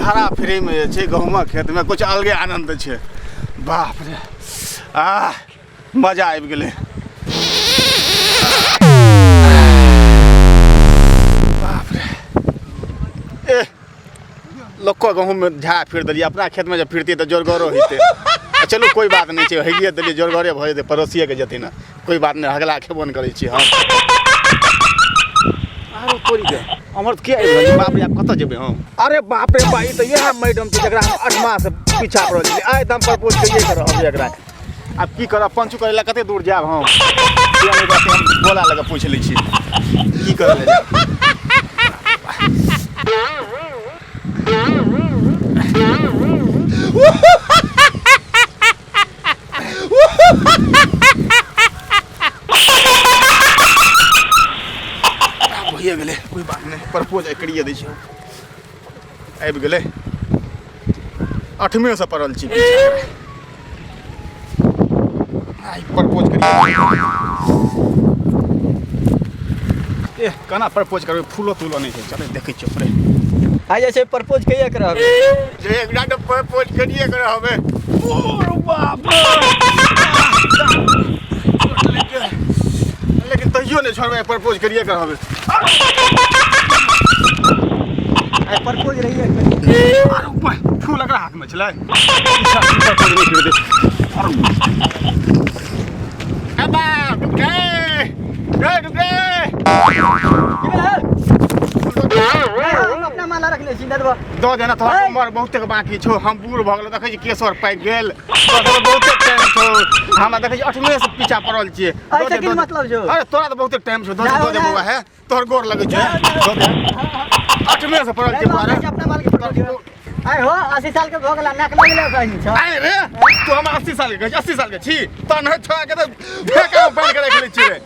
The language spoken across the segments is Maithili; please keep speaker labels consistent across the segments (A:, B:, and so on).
A: झाड़ा फिरैमे जे छै गहूमक खेतमे किछु अलगे आनन्द छै। बाप रे, आह, मजा आबि गेलै। बाप रे, ए लोकके गहूँममे झाड़ा फिर देलियै, अपना खेतमे जे फिरतियै तऽ जोरगरो होइतै। आ चलू, कोइ बात नहि छै, हगिए देलियै, जोरगरे भऽ जेतै, पड़ोसिएके जेतै ने, कोइ बात नहि, हगला खेबो नहि करै छी हम। आरो तोरीके अमर के आबि रहल छै? बाप रे, आब कतऽ जेबै हम? अरे बाप रे बा, ई तऽ इएह मैडम छै जकरा हम अठमा से पीछा पड़ल छलियै। आइ तऽ हम प्रपोज करिए के रहब एकरा। आब की करब? पंचू करै लए कते दूर जायब हम? किया नहि बात, हम बोला लगे पूछि लै छी की करै लए जायब। आब भइए गेलै, कोइ बात नहि, प्रपोज आइ करिए दै छी। आबि गेलै, अठमेसँ पड़ल छी पीछा। आइ प्रपोज करिए। ए, केना प्रपोज करबै? फूलो तूलो नहि छै। चलै, देखै छियै ओकरे।
B: आइ जे छै प्रपोज कहिया के रहबै?
A: जे एकरा तऽ प्रपोज करिए के रहबै। ओ बाप रे, लेकिन तैयो नहि छोड़बै, प्रपोज करिए के रहबै।
B: आइ प्रपोज रहिए।
A: अरे ऊपर फूल एकरा हाथमे छलै। प्रपोज नहि करि दे। अब्बा, डुबके रे, डुबके।
B: की भेलै? हम अपना माला रखने छी, दे देबो।
A: दऽ देना, तोहर उमर बहुते बाकी छौ। हम बूढ़ भऽ गेलौ, देखै छी केसर पाकि गेल। तोरा सबके बहुते टाइम छौ, हमरा देखै छी अठमे से पीछा पड़ल छियै। दऽ
B: ऐसे
A: दे,
B: की
A: दऽ दे।
B: मतलब छौ?
A: अरे, तोरा तऽ बहुते टाइम छौ, दऽ दे।
B: जाओ
A: दऽ दे
B: ना।
A: बौआ, हे, तोहर गोर लगै छौ, दऽ दे। अठमे से पड़ल छियै बौआ रे।
B: अपना माल के प्रपोज करू। आइ हो, 80 साल के भऽ गेला, नाक लगले कहीं छौ।
A: आइ रे, तू हमरा 80 साल के कहै छी? 80 साल के छी तहन हे? छोड़ा के तऽ फेंका मे बान्हि के राखि लै छियै रे।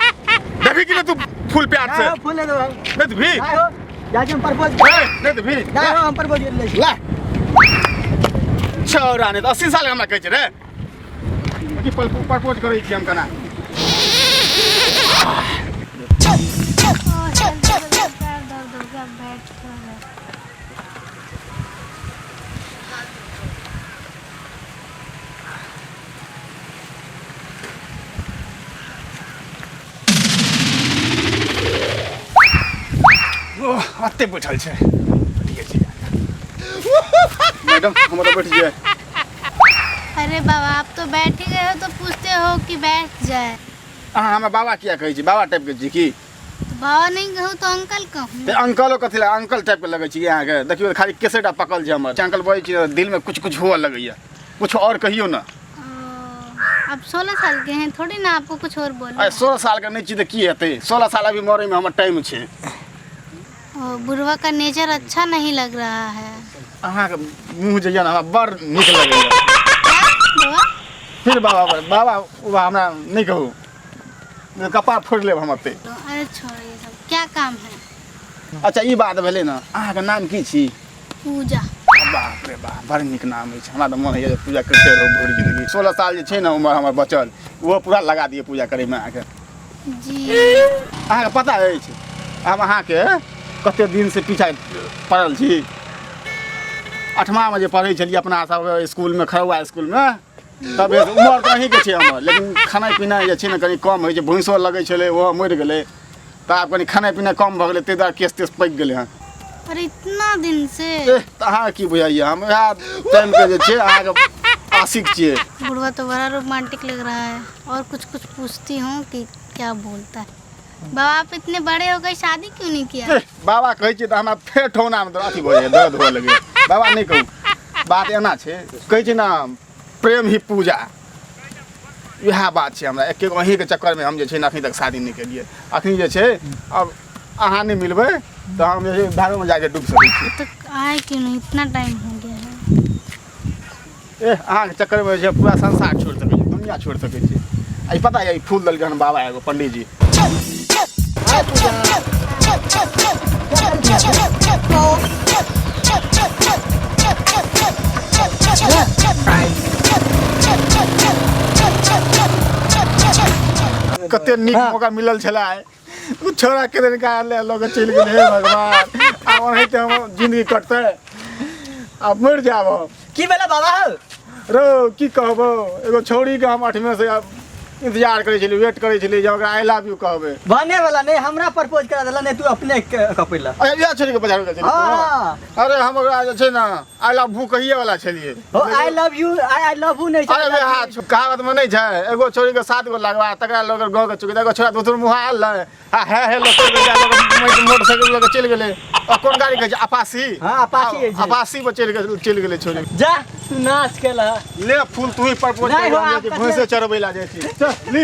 A: देबही कि नहि तू फूल प्यार से?
B: आइ हो, फूल ले देबो।
A: नहि देबही?
B: आइ हो, जाइ छी हम प्रपोज।
A: ए, नहि देबही?
B: जाइ हो, हम प्रपोज कर लै छी।
A: ला छौड़ा, नहि तऽ 80 साल के हमरा कहै छै रे। की प्रपोज करै छी हम केना?
C: पैर दर्द हो गया, बैठ थोड़ा बैठ।
A: ओह, एते बैठल छै। बैठिए छी मैडम, हम ओतऽ बैठ जाए।
C: अरे बाबा, आप तो बैठ ही गए हो तो पूछते हो कि बैठ जाए?
A: अहाँ हमरा बाबा किया कहै छी? बाबा टाइपके छी की?
C: तो बाबा नहीं कहूँ तो अंकल कहूँ?
A: तऽ अंकलो कथी लए? अंकल टाइपके लगै छी अहाँके? देखियौ, खाली केसेटा पकल छै हमर। अंकल बजै छी तऽ दिलमे कुछ कुछ हुअ लगैया। कुछ और कहियौ ने।
C: ओ, आप 16 साल के हैं, थोड़ी ना आपको कुछ और बोलो।
A: अरे, 16 सालके नहि छी तऽ की हेतै? 16 साल अभी मरैमे हमर टाइम छै।
C: ओ, बुढ़वा का नेचर अच्छा नहीं लग रहा है।
A: अहाँके मुँह जे यऽ ने, हमरा बड़ नीक लगैया।
C: क्या बाबा?
A: फिर बाबा बाबा बाबा हमरा नहि कहू, कपार फोड़ि लेब हम एतै।
C: तो अरे छोड़ो ये सब, क्या काम है?
A: अच्छा, ई बात भेलै ने, अहाँके नाम की छी?
C: पूजा।
A: बाप रे बाप, बड़ नीक नाम अछि। हमरा तऽ मोन होइए जे पूजा करिते रहू भरि जिंदगी। 16 साल जे छै ने उमर हमर बचल, ओहो पूरा लगा दिअ पूजा करैमे अहाँके।
C: जी।
A: अहाँके पता अछि हम अहाँके कते दिनसँ पीछा पड़ल छी? अठमामे जे पढ़ै छलियै अपना सब स्कूलमे, खड़ुआ स्कूलमे, तबे से। उमर तऽ अहीँके छै हमर, लेकिन खेनाइ पिनाइ जे छै ने कनि कम होइ छै। भैंसो लगै छलै, ओहो मरि गेलै, तऽ आब कनि खेनाइ पिनाइ कम भऽ गेलै, ताहि दुआरे केस तेस पाकि गेलै हन।
C: पर इतना दिन से?
A: एह, तऽ अहाँके की बुझाइए? हम उएह टाइमके जे छै अहाँके आशिक छियै।
C: बुढ़वा तो बड़ा रोमांटिक लग रहा है और कुछ कुछ पूछती हूँ कि क्या बोलता है। बाबा, आप इतने बड़े हो गए, शादी क्यों नहीं किया?
A: एह, बाबा कहै छियै तऽ हमरा फेर ठौनामे अथी भऽ जाइए, दर्द हुअ लगैए। बाबा नहि कहू। बात एना छै, कहै छै ने प्रेम ही पूजा, इएह बात छै। हमरा एके गो अहीँके चक्करमे हम जे छै ने अखनी तक शादी नहि केलियै। अखनी जे छै अब अहाँ नहि मिलबै तऽ हम जे छै धारोमे जाके डूबि सकै छी।
C: तो आए क्यों नहीं? इतना टाइम हो गया है।
A: एह, अहाँके चक्करमे जे छै पूरा संसार छोड़ि सकै छी, दुनिया छोड़ि सकै छी। आ ई पता यऽ, ई फूल देलकै हन बाबा एगो पंडीजी। कते नीक मौका मिलल छलै आइ, ओ छोड़ा के दिन का ले लऽ के चलि गेल। हे भगवान, आब ओनाहिते हमर जिंदगी कटतै? आब मरि जायब हम।
B: की भेला बाबा हौ?
A: रौ की कहबो, एगो छौड़ीके हम अठमे से इंतजार करै छलियै, वेट करै छलियै जे ओकरा I love you कहबै।
B: बने वाला नहीं, हमरा प्रपोज करा देला नहीं, तू अपने कपिला।
A: अच्छा, इएह छौड़ीके बजार गेल छलियै?
B: हाँ।
A: अरे हम ओकरा जे छै ने I love भू कहिए वाला छलियै।
B: हो I love you, I love you नहीं।
A: अरे वएह कहावत में नहीं छै, एगो छौड़ी के 7 गो लगवा तकरा लोग गाँव के चुकी, एगो छोड़ा दोसर मुँह आयल रहै आ हे हे लोग चलि गेलै, मोटरसाइकिल लऽ के चलि गेलै। आ कोन गाड़ी कहै छै, अपासी?
B: हाँ, अपाची होइ छै।
A: अपासी पर चलि गेल, चलि गेलै छोड़ी।
B: जा तू नाच केला।
A: ले फूल तू ही प्रपोज
B: नहीं
A: कर,
B: हो,
A: हम
B: आप
A: जाइ छी, भैंसे चरबै ला जाइ छी। चल ली।